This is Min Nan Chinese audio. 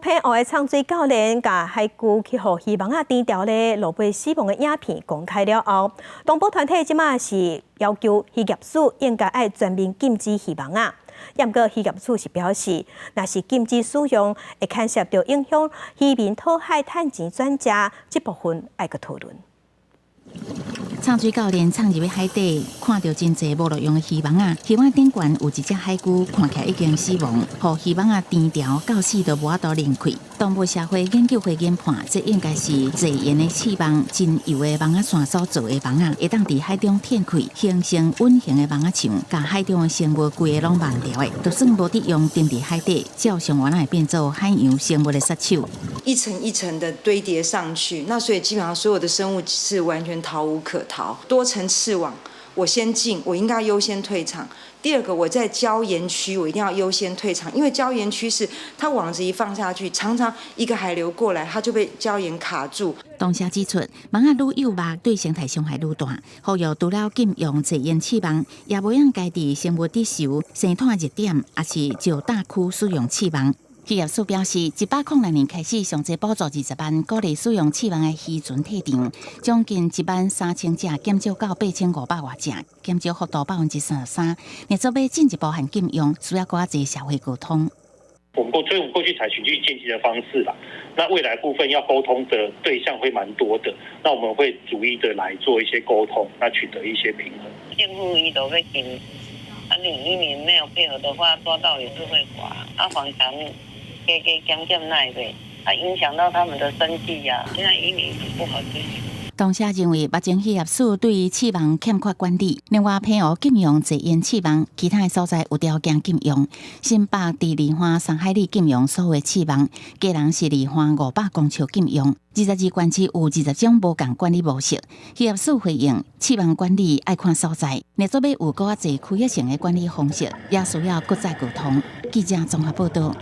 澎湖的藏水教練共海龜去予漁網仔纏牢咧，落尾死亡的影片公開了後，動保團體這馬是要求漁業署應該愛全面禁止漁網仔。毋過漁業署是表示，若是禁止使用，會牽涉著影響漁民討海趁錢轉食，這部分愛閣討論。藏水教練藏入去海底，看著真濟無路用的漁網仔，漁網頂懸有一隻海龜，看起來已經死亡，予漁網仔纏牢，到死都無法度擰開。動物社會研究會研判，這應該是濟鹽的刺網，真幼的網仔線所做的網仔，會當佇海中展開，形成隱形的網仔牆，共海中的生物規个攏網牢的。就算無得用沉佇海底，照樣原來會變做海洋生物的殺手。一層一層的堆疊上去，那所以基本上所有的生物是完全逃無可逃。多層刺網，我先進，我應該優先退場。第二個，我在礁岩區，我一定要優先退場，因為礁岩區是它網子一放下去，常常一個海流過來，它就被礁岩卡住。同時指出，網仔愈幼肉對生態傷害愈大。呼籲除了禁用濟鹽刺網，也無應該佇生物得熟、生態熱點，抑是石礁區使用刺網。漁業署表示，106年開始，上濟補助20萬，鼓勵使用刺網的漁船退場，將近1萬3千隻減少到8500外隻，減少幅度33%。若做欲進一步限禁用，需要閣較濟社會溝通。所以我們過去採循序漸進的方式啦。那未來部分要溝通的對象會蠻多的，那我們會逐一的來做一些溝通，那取得一些平衡。政府伊都欲禁，啊，你漁民沒有配合的話，抓到也是會罰。啊，訪談。加加減減奈唄，啊，影響到他們的生計呀。現在漁民不好追求。同時認為，目前漁業署對於刺網欠缺管理，另外澎湖禁用濟鹽刺網，其他的所在有條件禁用。新北佇離岸3海里禁用所有的刺網，基隆是離岸500公尺禁用。22縣市有20種無仝管理模式。漁業署回應，刺網管理愛看所在，若做欲有閣較濟區域性的管理方式，也需要閣再溝通。記者綜合報道。